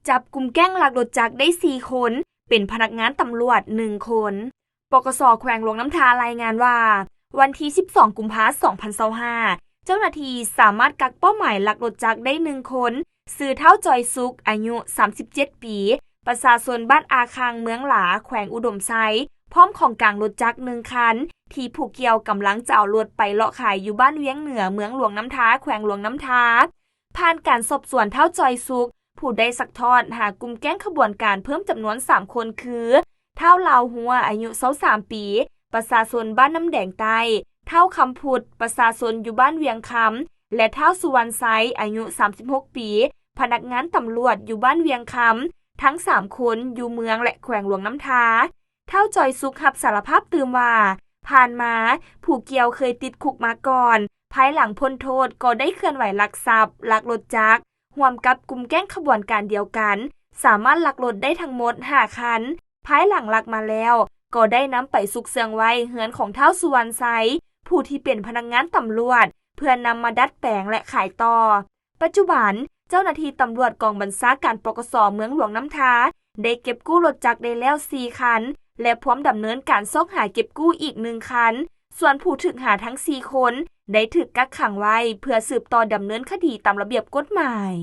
ຈັບກຸ່ມແກ້ງລັກລົດຈັກໄດ້ສີ່ຄົນ, ເປັນພະນັກງານຕຳຫຼວດໜຶ່ງຄົນ. ປກສ ແຂວງຫຼວງນ້ຳທາລາຍງານວ່າ ວັນທີສິບສອງ ກຸມພາ ສອງພັນຊາວຫ້າ ເຈົ້າໜ້າທີ່ສາມາດກັກເປົ້າໝາຍລັກລົດຈັກໄດ້ໜຶ່ງຄົນ, ຊື່ທ້າວ ຈອຍສຸກ ອາຍຸສາມສິບເຈັດປີ, ປະຊາຊົນບ້ານອາຄັງ ເມືອງຫຼາ ແຂວງອຸດົມໄຊ, ພ້ອມຂອງກາງລົດຈັກໜຶ່ງຄັນ ທີ່ຜູ້ກ່ຽວກຳລັງຈະເອົາລົດໄປເລາະຂາຍຢູ່ບ້ານວຽງເໜືອ ເມືອງຫຼວງນ້ຳທາ ແຂວງຫຼວງນ້ຳທາ. ຜ່ານການສອບສວນ ທ້າວ ຈອຍສຸກ ຜູ້ໄດ້ຊັກທອດຫາກຸ່ມແກ້ງຂະບວນການເພີ່ມຈຳນວນສາມຄົນຄື ທ້າວ ລາວຮົວ ອາຍຸຊາວສາມປີ, ປະຊາຊົນບ້ານນ້ຳແດງໃຕ້, ທ້າວ ຄຳພຸດ, ປະຊາຊົນຢູ່ບ້ານວຽງຄຳ ແລະ ທ້າວ ສຸວັນໄຊ ອາຍຸສາມສິບຫົກປີ, ພະນັກງານຕຳຫຼວດຢູ່ບ້ານວຽງຄຳ, ທັງສາມຄົນຢູ່ເມືອງ ແລະ ແຂວງຫຼວງນ້ຳທາ. ທ້າວ ຈອຍສຸກ ຮັບສາລະພາບຕື່ມວ່າ ຜ່ານມາ ຜູ້ກ່ຽວເຄີຍຕິດຄຸກມາກ່ອນ, ພາຍຫຼັງພົ້ນໂທດກໍໄດ້ເຄື່ອນໄຫວລັກຊັບ, ລັກລົດຈັກ, ຮ່ວມກັບກຸ່ມແກ້ງຂະບວນການດຽວກັນ, ສາມາດລັກລົດໄດ້ທັງໝົດຫ້າຄັນ. ພາຍຫຼັງລັກມາແລ້ວ, ກໍໄດ້ນຳໄປຊຸກເຊື່ອງໄວ້ເຮືອນຂອງທ້າວ ສຸວັນໄຊ, ຜູ້ທີ່ເປັນພະນັກງານຕຳຫຼວດ, ເພື່ອນຳມາດັດແປງ ແລະ ຂາຍຕໍ່. ປັດຈຸບັນ, ເຈົ້າໜ້າທີ່ຕຳຫຼວດກອງບັນຊາການ ປກສ ເມືອງຫຼວງນ້ຳທາ ໄດ້ເກັບກູ້ລົດຈັກໄດ້ແລ້ວສີ່ຄັນ ແລະ ພວມດຳເນີນການຊອກຫາເກັບກູ້ອີກໜຶ່ງຄັນ. ສ່ວນຜູ້ຖືກຫາທັງສີ່ຄົນ ໄດ້ຖືກກັກຂັງໄວ້ ເພື່ອສືບຕໍ່ດຳເນີນຄະດີຕາມລະບຽບກົດໝາຍ.